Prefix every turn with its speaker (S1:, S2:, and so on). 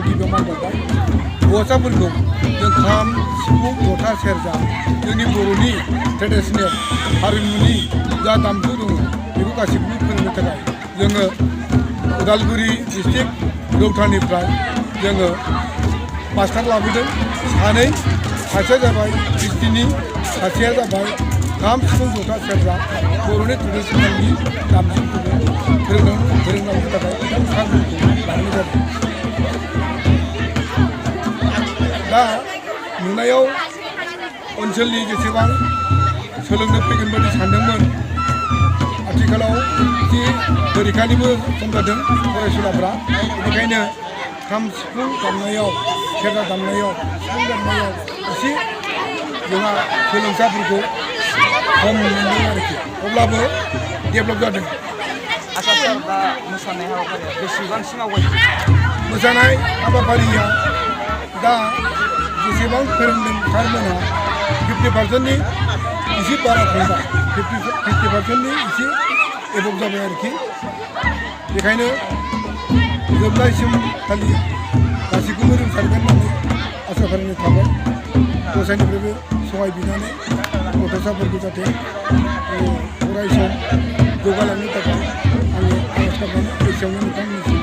S1: गिबियाव मान बावबाय हौवासाफोरखौ जों खाम सिफुं जथा सेरजा जोंनि बर'नि ट्रेडिसनेल हारिमुनि जा दामजु दङ बेखौ गासिबो फोरोंनो थाखाय जोङो उदालगुरि डिस्ट्रिक्ट रौतानिफ्राय जोङो मास्टार लाबोदों सासेया जाबाय क्रिस्टिनि सासेया जाबाय खाम सिफुं जथा सेरजा बर'नि ट्रेडिसनेलनि दामजुफोरखौ फोरोंलांनो थाखाय सारफोरखौ लानाय जादों। दा नुनायाव ओनसोलनि जेसेबां सोलोंनो फैगोन बायदि सानदोंमोन आथिखालाव एसे फरिखानिबो सम जादों फरायसुलाफ्रा बेनिखायनो खाम सिफुं दामनायाव सेरजा दामनायाव सिफुं दामनायाव एसे जोंहा सोलोंसाफोरखौ खम मोनदों आरोखि अब्लाबो डेभेलप जादों।
S2: आसा सार दा मोसानाय हाबाफारिया बेसेबांसिम आवगायदों?
S1: मोसानाय हाबाफारिया दा जेसेबां फोरोंदों सारमोनहा 50%नि एसे बारा थांबाय 50%नि एसे एभब जाबाय आरोखि बेखायनो जोबनायसिम खालि गासैखौबो रोंसारगोन होननानै आसा फारिनाय थाबाय गसाइनिफ्रायबो सहाय बिनानै गथ'साफोरखौ जाहाथे अराय सम जौगालांनो थाखाय आङो आरज गाबनानै एसेयावनो नोंथांमोननिसिम